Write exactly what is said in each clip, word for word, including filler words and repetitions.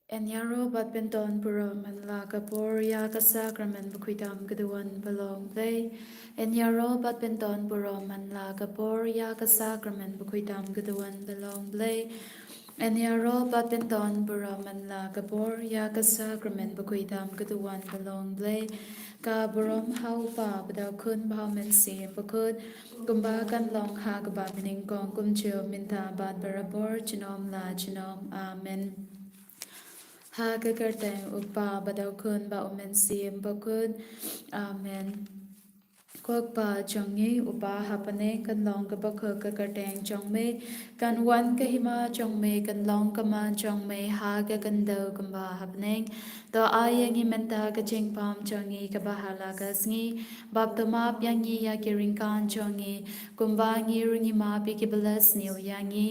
Yn ïaroh bad pynton burom man la ka por ïa ka sakramen bakhuid tam ka duwan ba long Blei. Yn ïaroh bad pynton burom man la ka por ïa ka sakramen bakhuid tam ka duwan ba long Blei. Yn ïaroh bad pynton burom man la ka por ïa ka sakramen bakhuid tam ka duwan ba long Blei. Ka burom ha u Pa bad ha u Khun bad ha u Mynsiem Bakhuid, kumba kan long ha kaba nyngkong kumjuh mynta bad barabor junom la junom. Amen. Ha ka kyrteng u Pa bad u Khun bad u Mynsiem Bakhuid. Amen. Ko Kpa jong ngi uba ha bneng, kan long ka bakhuid ka kyrteng jong me, kan wan ka hima jong me, kan long ka mon jong me ha ka khyndew kumba ha bneng. To ai ïa ngi mynta ka jingpom jong ngi kaba ha la ka sngi, bad to map ïa ngi ïa ki ryngkang jong ngi, kumba ngi ruh ngi map ïa kiba la sniew ïa ngi.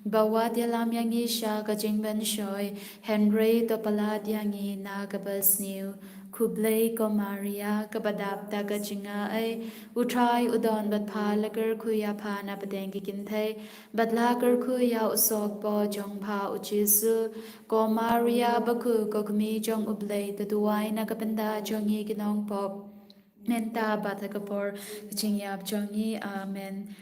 Bad wat ïalam ïa ngi sha ka jingpynshoi, hynrei to pyllait ïa ngi na kaba sniew. Khublei ko Maria, kaba dap da ka jingaiei, u Trai u don bad pha, la kyrkhu ïa pha na pdeng ki kynthei, bad la kyrkhu ïa u sohkpoh jong pha u Jisu. Ko Maria bakhuid, ko kmie jong u Blei, to duwai na ka bynta jong ngi ki nongpop, mynta bad ha ka por ka jingïap jong ngi. Amen.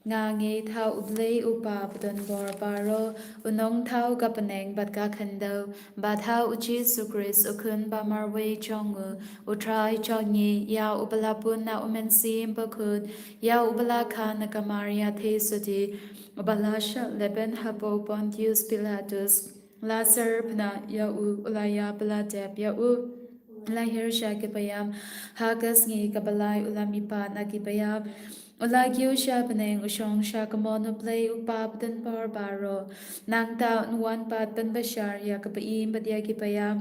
Nga ngeit ha u Blei u Kpa badonbor baroh, u nongthaw ka bneng bad ka khyndew, bad ha u Jisu Khrist u Khun ba marwei jong u, u Trai jong ngi, ïa uba la bun na u Mynsiem Bakhuid, ïa uba la kha na ka Maria Theisotti, uba la shah lehbeiñ hapoh Pontius Pilatus, la syrphna ïa u, u la ïap, la dep ïa u, la hiar sha ki baïap, ha ka sngi kaba lai u la mihpat na ki baïap, u la kiew sha bneng, u shong sha ka mon u Blei u Kpa badonbor baroh. Nangta un wan pat ban bishar ïa kiba im bad ïa ki baïap.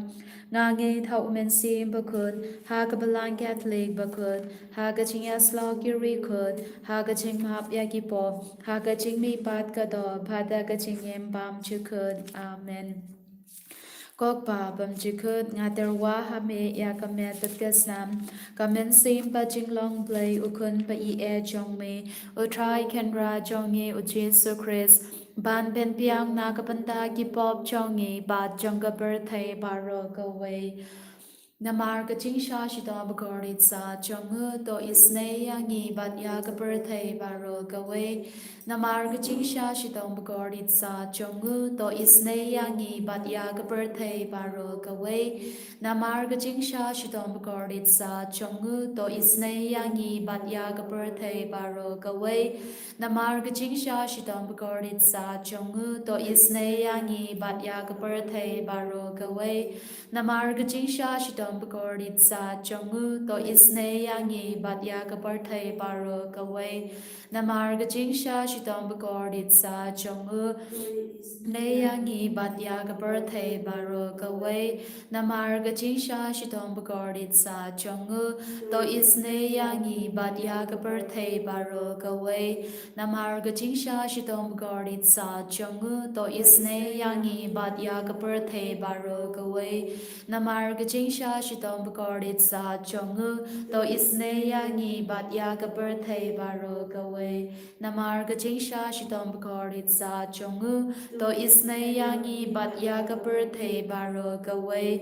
Nga ngeit ha u Mynsiem Bakhuid, ha ka Balang Katholik bakhuid, ha ka jingïasyllok ïa ki riewkhuid, ha ka jingmap ïa ki pop, ha ka jingmihpat ka doh, bad ha ka jingim bymjukut. Amen. Ko Kpa bymjukut, nga tyrwa ha me ïa ka met bad ka snam, ka Mynsiem Bajinglong Blei, u Khun ba ïeit jong me, u Trai Kynrad jong ngi u Jisu Khrist, ban pynbiang na ka bynta ki pop jong ngi bad jong ka pyrthei baroh kawei. Namar ka jingshah shitom bakordit sah jong u, to isynei ïa ngi bad ïa ka pyrthei baroh kawei. Namar ka jingshah shitom bakordit sah jong u, to isynei ïa ngi bad ïa ka pyrthei baroh kawei. Namar ka jingshah shitom bakordit sah jong u, to isynei ïa ngi bad ïa ka pyrthei baroh kawei. Namar ka jingshah shitom bakordit sah jong u, to isynei ïa ngi bad ïa ka pyrthei baroh kawei. Namar ka jingshah shitom bakordit sah jong u, to isynei ïa ngi bad ïa ka pyrthei baroh kawei. Namar ka jingshah shitom bakordit sah jong u, isynei ïa ngi bad ïa ka pyrthei baroh kawei. Namar ka jingshah shitom bakordit sah jong u, to isynei ïa ngi bad ïa ka pyrthei baroh kawei. Namar ka jingshah shitom bakordit sah jong u, to isynei ïa ngi bad ïa ka pyrthei baroh kawei. Namar ka jingshah shitom bakordit sah jong u, to isynei ïa ngi bad ïa ka pyrthei baroh kawei. Namar ka jingshah shitom bakordit sah jong u, to isynei ïa ngi bad ïa ka pyrthei baroh kawei.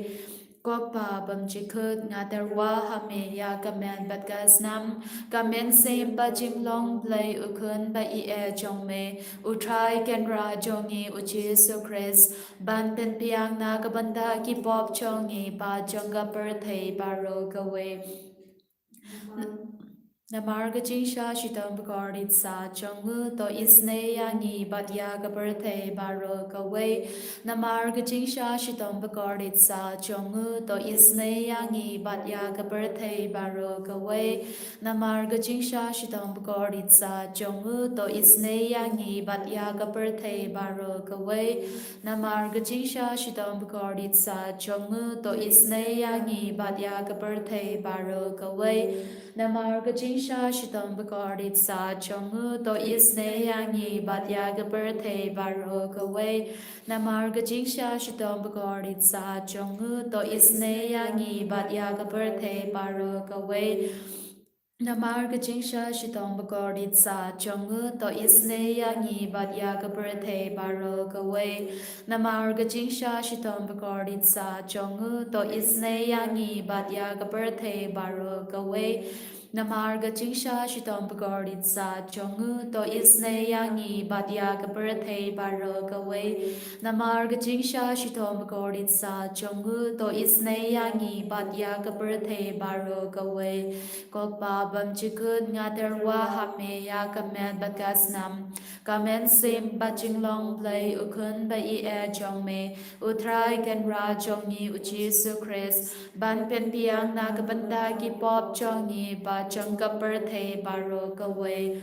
Ko Kpa bymjukut, nga tyrwa ha me ïa ka met bad ka snam, ka Mynsiem Bajinglong Blei, u Khun ba ïeit jong me, u Trai Kynrad jong ngi u Jisu Khrist, ban pynbiang na ka bynta ki pop jong ngi bad jong ka pyrthei baroh kawei. Namar ka jingshah shitom bakordit sah jong u, to isynei ïa ngi bad ïa ka pyrthei baroh kawei. Namar ka jingshah shitom bakordit sah jong u, to isynei ïa ngi bad ïa ka pyrthei baroh kawei. Namar ka jingshah shitom bakordit sah jong u, to isynei ïa ngi bad ïa ka pyrthei baroh kawei. Namar ka jingshah shitom bakordit sah jong u, to isynei ïa ngi bad ïa ka pyrthei baroh kawei. Namar ka jingshah shitom bakordit sah jong u, to isynei ïa ngi bad ïa ka pyrthei baroh kawei. Namar ka jingshah shitom bakordit sah jong u, to isynei ïa ngi bad ïa ka pyrthei baroh kawei. Namar ka jingsha shitom bakordit sat jong u to isynei ïa ngi bad ïa ka pyrthei baroh kawei. Namar ka jingsha shitom bakordit sat jong u to isynei ïa ngi bad ïa ka pyrthei baroh kawei. Namar ka jingsha shitom bakordit sat jong u to isynei ïa ngi bad ïa ka pyrthei baroh kawei. Namar ka jingsha shitom bakordit sat jong u to isynei ïa ngi bad ïa ka pyrthei baroh kawei. Ko Pa bymjukut, nga tyrwa ha me ïa ka met bad ka snam, ka mynsiem bad jinglong Blei u Khun ba ïeit jong me, u Trai Kynrad jong ngi u Jisu Khrist, ban pynbiang na ka bynta ki pop jong ngi bad jong ka pyrthei baroh kawei.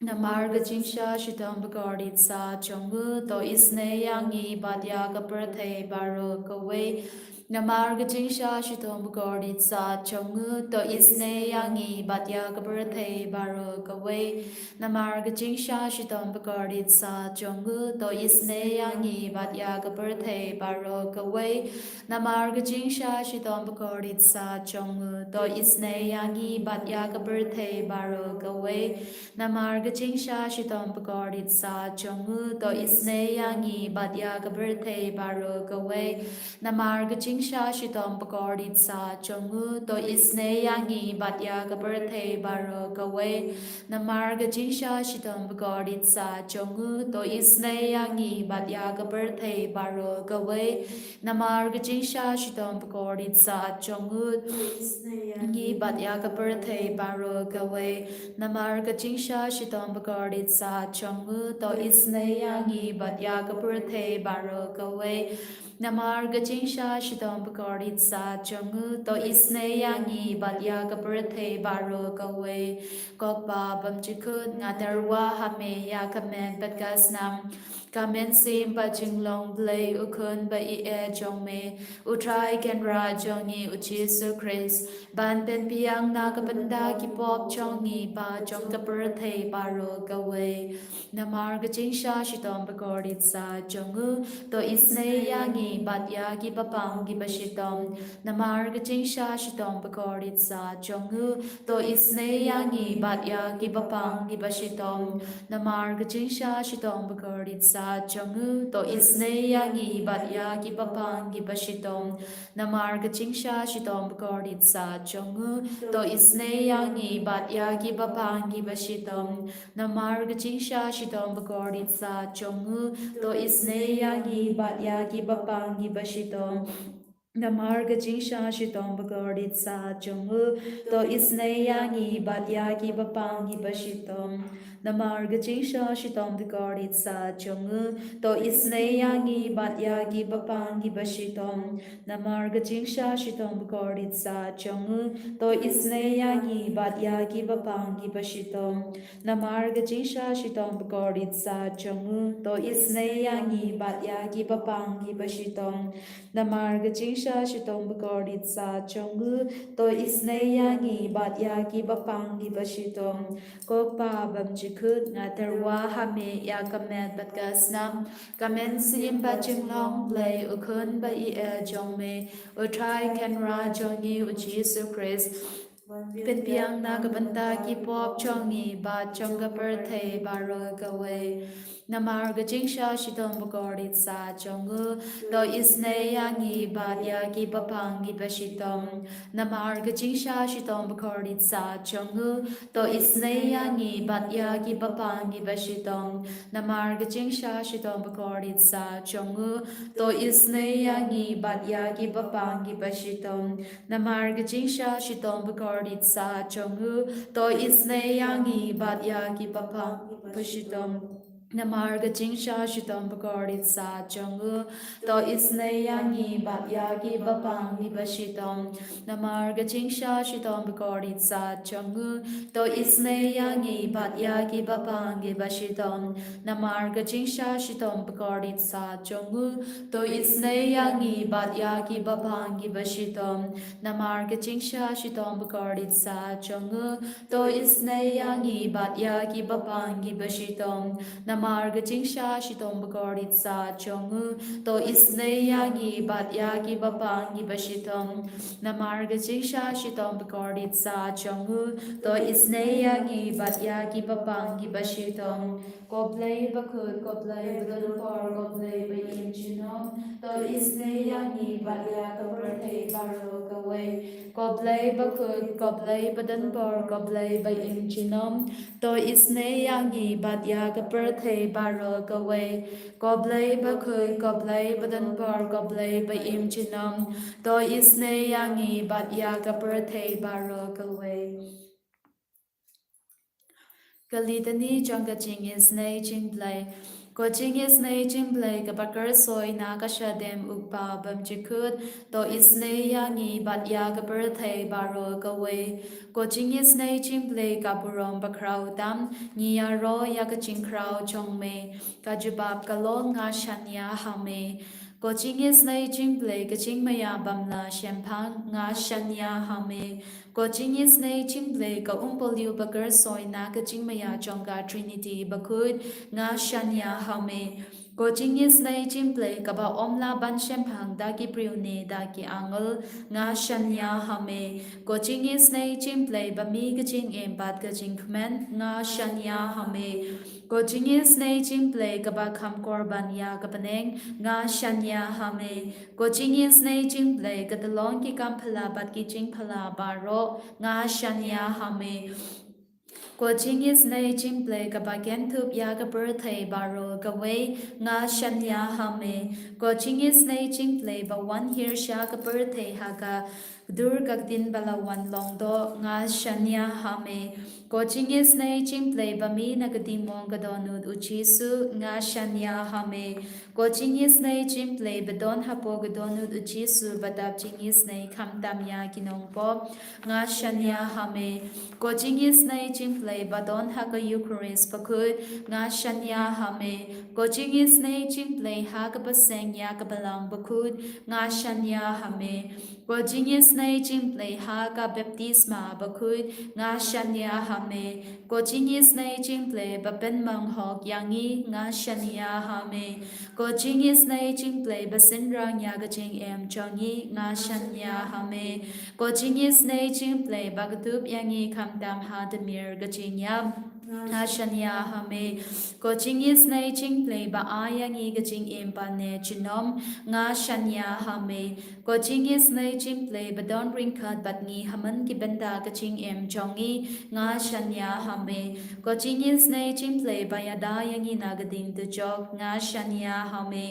Namar ka jingsha shitom bakordit sat jong u to isynei ïa ngi bad ïa ka pyrthei baroh kawei. Namar ka jingsha shitom bakordit sat jong u to isynei ïa ngi bad ïa ka pyrthei baroh kawei. Namar ka jingsha shitom bakordit sat jong u to isynei ïa ngi bad ïa ka pyrthei baroh kawei. Namar ka jingsha shitom bakordit sat jong u to isynei ïa ngi bad ïa ka pyrthei baroh kawei. Namar ka jingsha shitom bakordit sat jong u to isynei ïa ngi bad ïa ka pyrthei baroh kawei. Namar ka jingsha shitom bakordit sat jong u to isynei ïa ngi bad ïa ka pyrthei baroh kawei. Namar ka jingsha shitom bakordit sat jong u to isynei ïa ngi bad ïa ka pyrthei baroh kawei. Namar ka jingsha shitom bakordit sat jong u to isynei ïa ngi bad ïa ka pyrthei baroh kawei. Namar ka jingsha shitom bakordit sat jong u to isynei ïa ngi bad ïa ka pyrthei baroh kawei. Namar ka jingsha shitom bakordit sat jong u to isynei ïa ngi bad ïa ka pyrthei baroh kawei. Ko Pa bymjukut, nga tyrwa ha me ïa ka met bad ka snam, ka mynsiem bad jinglong Blei u Khun ba ïeit jong me, u Trai Kynrad jong ngi u Jisu Khrist, ban pynbiang na ka bynta ki pop jong ngi bad jong ka pyrthei baroh kawei. Namar ka jingsha shitom bakordit sat jong u to isynei ïa ngi bad ïa ki bapang ki bashitom. Namar ka jingsha shitom bakordit sat jong u to isynei ïa ngi bad ïa ki bapang ki bashitom. Namar ka jingsha shitom bakordit sat jong u to isynei ïa ngi bad ïa ki bapang ki bashitom. Namar ka jingsha shitom bakordit sat jong u to isynei ïa ngi bad ïa ki bapang ki bashitom. Namar ka jingsha shitom bakordit sat jong u to isynei ïa ngi bad ïa ki bapang ki bashitom. Namar ka jingsha shitom bakordit sat jong u to isynei ïa ngi bad ïa ki bapang ki bashitom. Namar ka jingsha shitom bakordit sat jong u to isynei ïa ngi bad ïa ki bapang ki bashitom. Namar ka jingsha shitom bakordit sat jong u to isynei ïa ngi bad ïa ki bapang ki bashitom. Namar ka jingsha shitom bakordit sat jong u to isynei ïa ngi bad ïa ki bapang ki bashitom. Namar ka jingsha shitom bakordit sat jong u to isynei ïa ngi bad ïa ki bapang ki bashitom. Ko Pa bymjukut, nga tyrwa ha me ïa ka met bad ka snam, ka mynsiem bad jinglong Blei u Khun ba ïeit jong me, u Trai Kynrad jong ngi u Jisu Khrist, pynbiang na ka bynta ki pop jong ngi bad jong ka pyrthei baroh kawei. Namar ka jingsha shitom bakordit sat jong u to isynei ïa ngi bad ïa ki bapang ki bashitom. Namar ka jingsha shitom bakordit sat jong u to isynei ïa ngi bad ïa ki bapang ki bashitom. Namar ka jingsha shitom bakordit sat jong u to isynei ïa ngi bad ïa ki bapang ki bashitom. Namar ka jingsha shitom bakordit sat jong u to isynei ïa ngi bad ïa ki bapang ki bashitom. Namar ka jingsha shitom bakordit sat jong u to isynei ïa ngi bad ïa ki bapang ki bashitom. Namar ka jingsha shitom bakordit sat jong u to isynei ïa ngi bad ïa ki bapang ki bashitom. Namar ka jingsha shitom bakordit sat jong u to isynei ïa ngi bad ïa ki bapang ki bashitom. Namar ka jingsha shitom bakordit sat jong u to isynei ïa ngi bad ïa ki bapang ki bashitom. Namar ka jingshisha shitom bakordit sa jong u, to isynei ïa ngi bad ïa kiba pang kiba shitom. Namar ka jingshisha shitom bakordit sa jong u, to isynei ïa ngi bad ïa kiba pang kiba shitom. Ko Blei bakhuid, ko Blei badonbor, ko Blei ba im junom, to isynei ïa ngi bad ïa ka pyrthei baroh kawei. Ko Blei bakhuid, ko Blei badonbor, ko Blei ba im junom, to isynei ïa ngi bad ïa ka pyrthei baroh kawei. Ko Blei bakhuid, ko Blei badonbor, ko Blei ba im junom, to isynei ïa ngi bad ïa ka pyrthei baroh kawei. Ka Litany jong ka jingisynei jong U Blei. Ko jingisynei jong U Blei kaba kyrsoi na ka shadem U Kpa bymjukut, to isynei ïa ngi bad ïa ka pyrthei baroh kawei. Ko jingisynei jong U Blei ka burom bakhraw tam, ngi ïaroh ïa ka jingkhraw jong me. Ka jubab ka long, nga shaniah ha me. Ko jingisynei jong U Blei ka jingmaïa bym lah shemphang, nga shaniah ha me. Ko jingisynei jong U Blei ka umpohliew bakyrsoi na ka jingmaïa jong ka Trinity bakhuid, nga shaniah ha me. Ko jingisynei jong U Blei kaba ym lah ban shemphang da ki briew ne da ki angel, nga shaniah ha me. Ko jingisynei jong U Blei ba mih ka jingim bad ka jingkmen, nga shaniah ha me. Ko jingisynei jong U Blei kaba kham kor ban ïa ka bneng, nga shaniah ha me. Ko jingisynei jong U Blei ka tyllong ki kam phylla bad ki jingphylla baroh, nga shaniah ha me. Ko jingisynei jong U Blei kaba kynthup ïa ka pyrthei baroh kawei, nga shaniah ha me. Ko jingisynei jong U Blei ba wan hiar sha ka pyrthei ha ka dur ka ktien ba la wan long doh, nga shaniah ha me. Ko jingisynei jong U Blei ba mih na ka diengmong ka dohnud U Jisu, nga shaniah ha me. Ko jingisynei jong U Blei ba don hapoh ka dohnud U Jisu ba dap jingisynei khamtam ïa ki nongpop, nga shaniah ha me. Ko jingisynei jong U Blei ba don ha ka Eukharist bakhuid, nga shaniah ha me. Ko jingisynei jong U Blei ha kaba seng ïa ka Balang bakhuid, nga shaniah ha me. Ko jingisynei jong U Blei ha ka baptisma bakhuid, nga shaniah ha me. Ko jingisynei jong U Blei ba pynmong hok ïa ngi, nga shaniah ha me. Ko jingisynei jong U Blei ba synran ïa ka jingim jong ngi, nga shaniah ha me. Ko jingisynei jong U Blei ba kdup ïa ngi khamtam ha tmier ka jingïap, nga shaniah ha me. Ko jingisynei jong U Blei ba ai ïa ngi ka jingim ba ne junom, nga shaniah ha me. Ko jingisynei jong U Blei ba don ryngkat bad ngi ha man ki bynta ka jingim jong ngi, nga shaniah ha me. Ko jingisynei jong U Blei ba ïada ïa ngi na ka ding dujok, nga shaniah ha me.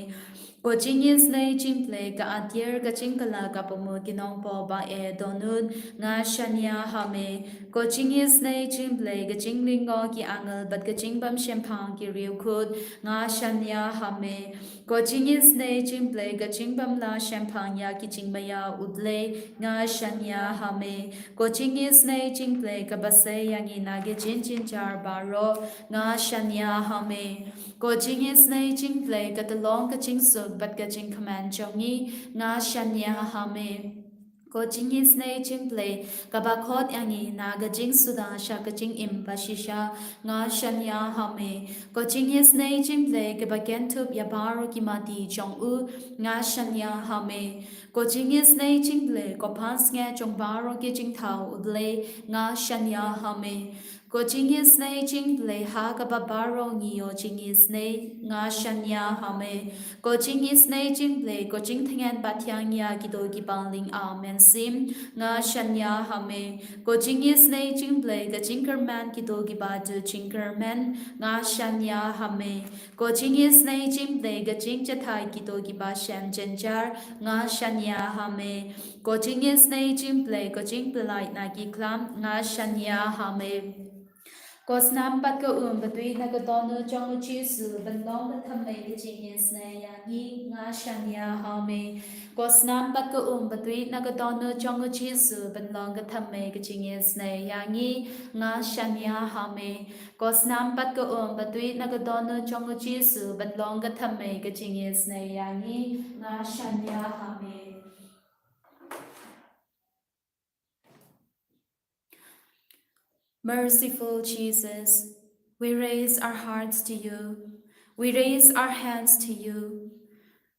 Ko jingisynei jong U Blei ka atiar ka jingkylla kaba mut ki nongpop ba eh dohnud, nga shaniah ha me. Ko jingisynei jong U Blei ka jinglyngngoh ki angel bad ka jingbymshemphang ki riewkhuid, nga shaniah ha me. Ko jingisynei jong U Blei ka jingbymlah shemphang ïa ki jingmaïa U Blei, nga shaniah ha me. Ko jingisynei jong U Blei kaba sei ïa ngi na ki jingjynjar baroh, nga shaniah ha me. Ko jingisynei jong U Blei ka tyllong ka jingsuk bad ka jingkmen jong ngi, nga shaniah ha me. Ko jingisynei jong U Blei kaba khot ïa ngi na ka jingsuda sha ka jingim bashisha, nga shaniah ha me. Ko jingisynei jong U Blei kaba kynthup ïa baroh ki mati jong u, nga shaniah ha me. Ko jingisynei jong U Blei ko pansngiat jong baroh ki jingthaw U Blei, nga shaniah ha me. Ko jingisynei jong U Blei ha kaba baroh ngi ïoh jingisynei, nga shaniah ha me. Ko jingisynei jong U Blei ko jingtngen ba thiang ïa kito kiba ling mynsiem, nga shaniah ha me. Ko jingisynei jong U Blei ka jingkyrmen kito kiba duh jingkyrmen, nga shaniah ha me. Ko jingisynei jong U Blei ka jingjahthait kito kiba shem jynjar, nga shaniah ha me. Ko jingisynei jong U Blei ko jingpyllait na ki khlam, nga shaniah ha me. Ko snam bad ka um ba tuid na ka dohnud jong U Jisu ban long ka thymmei ka jingisynei ïa ngi, nga shaniah ha me. Ko snam bad ka um ba tuid na ka dohnud jong U Jisu ban long ka thymmei ka jingisynei ïa ngi, nga shaniah ha me. Ko snam bad ka um ba tuid na ka dohnud jong U Jisu ban long ka thymmei ka jingisynei ïa ngi, nga shaniah ha me. Merciful Jesus, we raise our hearts to you. We raise our hands to you.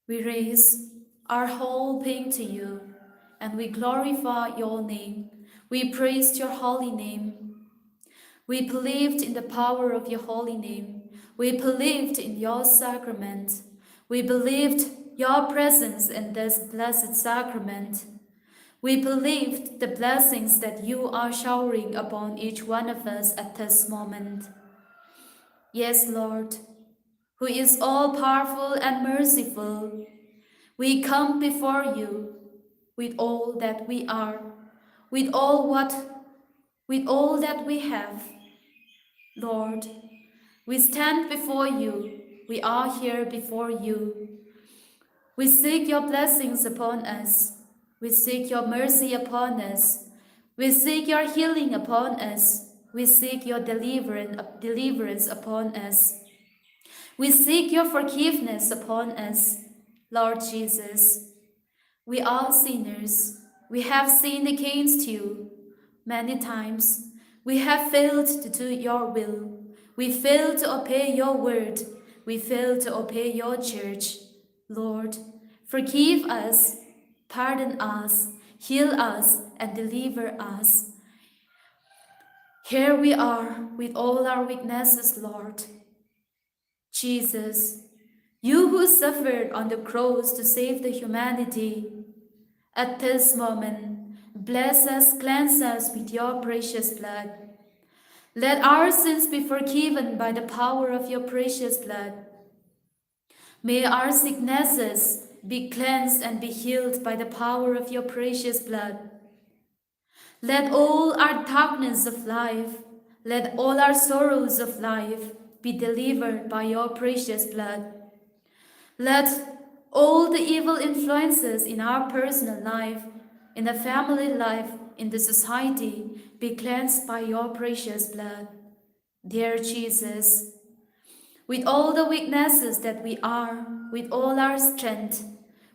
We raise our whole being to you, and we glorify your name. We praise your holy name. We believed in the power of your holy name. We believed in your sacrament. We believed your presence in this blessed sacrament. We believed the blessings that you are showering upon each one of us at this moment. Yes, Lord, who is all powerful and merciful, we come before you with all that we are, with all what with all that we have. Lord, we stand before you. We are here before you. We seek your blessings upon us. We seek your mercy upon us. We seek your healing upon us. We seek your deliverance, deliverance upon us. We seek your forgiveness upon us, Lord Jesus. We are sinners. We have sinned against you many times. We have failed to do your will. We failed to obey your word. We failed to obey your church. Lord, forgive us, pardon us, heal us, and deliver us. Here we are with all our weaknesses, Lord. Jesus, you who suffered on the cross to save the humanity, at this moment, bless us, cleanse us with your precious blood. Let our sins be forgiven by the power of your precious blood. May our sicknesses be cleansed and be healed by the power of your precious blood. Let all our darkness of life, let all our sorrows of life be delivered by your precious blood. Let all the evil influences in our personal life, in the family life, in the society be cleansed by your precious blood. Dear Jesus, with all the weaknesses that we are, with all our strength,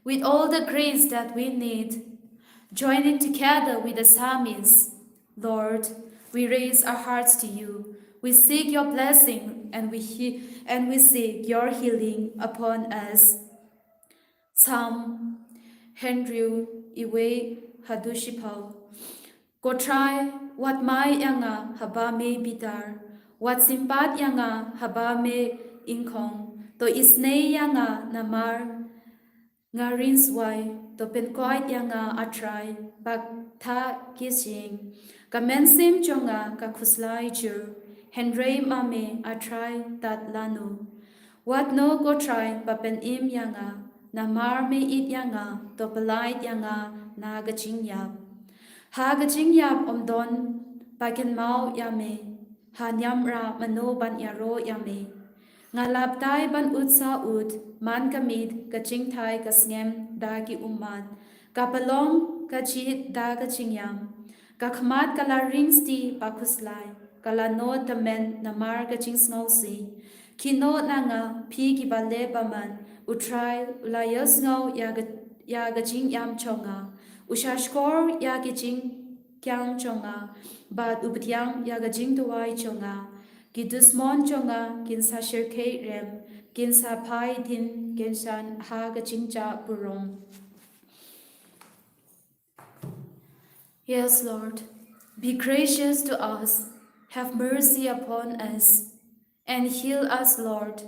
with all the grace that we need, joining together with the psalmist, Lord, we raise our hearts to you. We seek your blessing and we he- and we seek your healing upon us. Psalm hynriew, iwei haduh shiphew. Ko Trai, wat mai ïa nga haba me bitar, wat sympat ïa nga haba me ingkhong. To isnei ïa nga namar nga ring swai, to pynkoit ïa nga, A Trai, bad tha ki shyieng. Ka mynsiem jong nga ka khuslai jur, hynrei ma me, A Trai, tad lano? Wat noh, Ko Trai, ba pynim ïa nga, namar me ïeit ïa nga, to pyllait ïa nga na ka jingïap. Ha ka jingïap ym don ba kynmaw ïa me, ha niam rah mano ban ïaroh ïa me? Nga la batai ban ud sa ud, man ka miet ka jingthait ka sngem da ki ummat. Ka pynlong ka jied da ka jingïam. Ka khmat ka la ring sdih ba khuslai, ka la noh tymmen namar ka jingsngewsih. Khie noh na nga, phi kiba leh bymman, U Trai u la ïohsngew ïa ka, ïa ka jingïam jong nga. U shahshkor ïa ki jingkiang jong nga, bad u pdiang ïa ka jingduwai jong nga. Ki dusmon jong nga kin sa shyrkhei rem, kin sa phai dien, kin shah ha ka jingjah burom. Yes, Lord, be gracious to us, have mercy upon us, and heal us, Lord.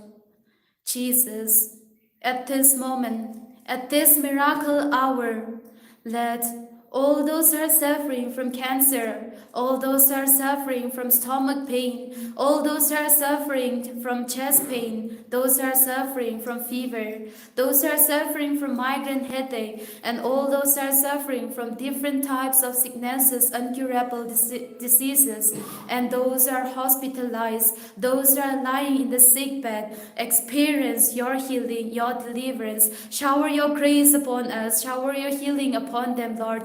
Jesus, at this moment, at this miracle hour, let all those who are suffering from cancer, all those who are suffering from stomach pain, all those who are suffering from chest pain, those who are suffering from fever, those who are suffering from migraine headache, and all those who are suffering from different types of sicknesses, incurable dise- diseases, and those who are hospitalized, those who are lying in the sick bed, experience your healing, your deliverance. Shower your grace upon us, shower your healing upon them, Lord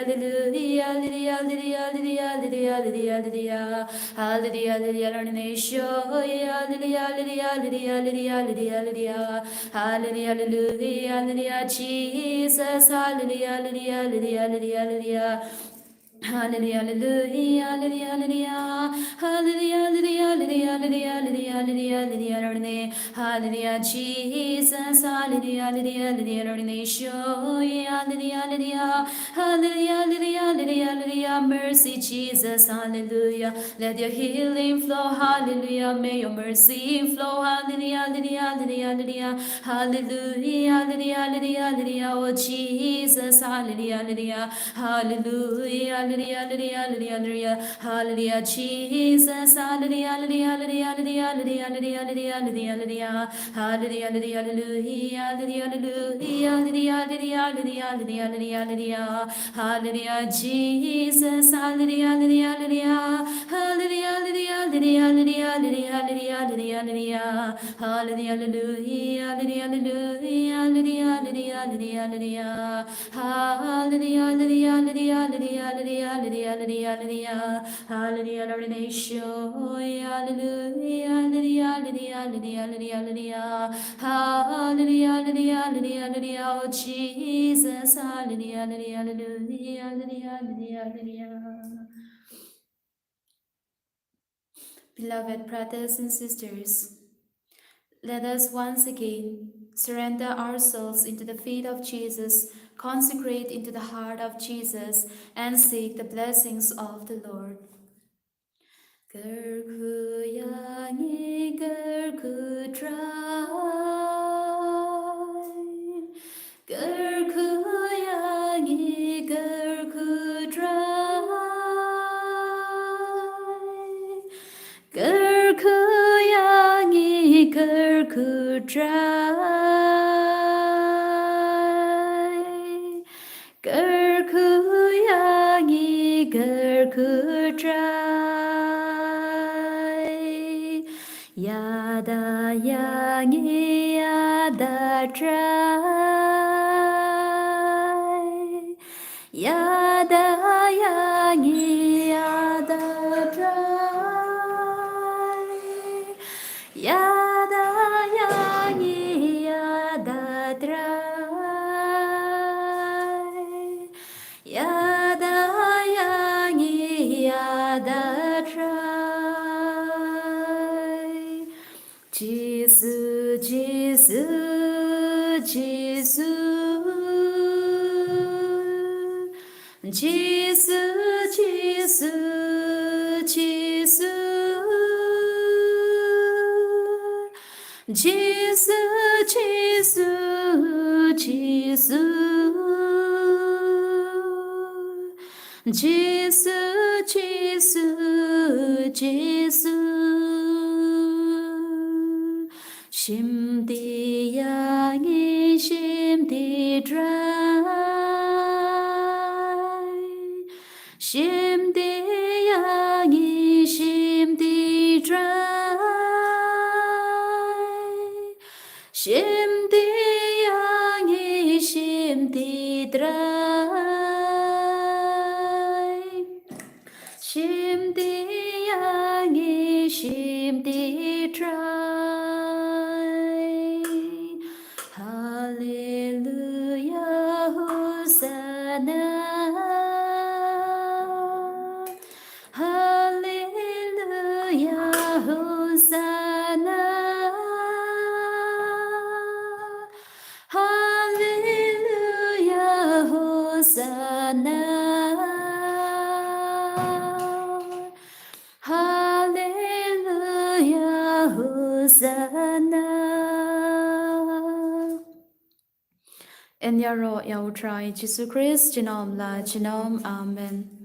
Hallelujah, hallelujah, hallelujah, hallelujah, hallelujah, hallelujah. Hallelujah, hallelujah, Lord, and they show. Hallelujah, hallelujah, hallelujah, hallelujah, hallelujah. Hallelujah, hallelujah, hallelujah, Jesus. Hallelujah, hallelujah, hallelujah, hallelujah, hallelujah. Hallelujah, hallelujah, hallelujah, hallelujah. Hallelujah, hallelujah, hallelujah, hallelujah, hallelujah, hallelujah, hallelujah, Lord, and they. Hallelujah, Jesus. Hallelujah, hallelujah, hallelujah, Lord, and they show. Hallelujah, hallelujah. Hallelujah, hallelujah, hallelujah, hallelujah. Mercy, Jesus, hallelujah. Let your healing flow, hallelujah. May your mercy flow, hallelujah, hallelujah, hallelujah, hallelujah. Hallelujah, hallelujah, hallelujah, hallelujah. Oh, Jesus, hallelujah, hallelujah. Hallelujah, hallelujah, hallelujah, hallelujah, hallelujah. Hallelujah, Jesus, hallelujah, hallelujah, hallelujah, hallelujah, hallelujah, hallelujah, hallelujah, hallelujah. Hallelujah, hallelujah, hallelujah, hallelujah, hallelujah, hallelujah, hallelujah, hallelujah, hallelujah. Hallelujah, Jesus, hallelujah, hallelujah, hallelujah. Hallelujah, hallelujah, hallelujah, hallelujah, hallelujah, hallelujah, hallelujah. Hallelujah, hallelujah, hallelujah, hallelujah, hallelujah, hallelujah, hallelujah. Hallelujah, hallelujah, hallelujah, hallelujah, hallelujah, hallelujah, hallelujah. Hallelujah, Lord, and they show. Hallelujah, hallelujah, hallelujah, hallelujah, hallelujah, hallelujah. Hallelujah, hallelujah, hallelujah, hallelujah. Oh, Jesus. Hallelujah, hallelujah, hallelujah, hallelujah, hallelujah, hallelujah. Beloved brothers and sisters, let us once again surrender ourselves into the feet of Jesus, consecrate into the heart of Jesus, and seek the blessings of the Lord. Kyrkhu ïa ngi, kyrkhu Trai. Kyrkhu ïa ngi, kyrkhu Trai. Kyrkhu ïa ngi, kyrkhu Trai. Kyrkhu ïa ngi, kyrkhu Trai. Ïada ïa ngi, ïada Trai. Ïada ïa ngi, ïada Trai. Ïada ïa ngi, ïada Trai. Ïada ïa ngi, ïada Trai. Jisu, Jisu, Jisu. Jisu, Jisu, Jisu. Jisu, Jisu, Jisu. Jisu, Jisu, Jisu. Shimti ïa ngi, shimti Trai. Shimti ïa ngi, shimti Trai. Shimti ïa ngi, shimti Trai. Shimti ïa ngi, shimti Trai. Hallelujah, Hosanna. Hallelujah, Hosanna. Hallelujah, Hosanna. Hallelujah, Hosanna. Yn ïaroh ïa U Trai Jisu Khrist junom la junom. Amen.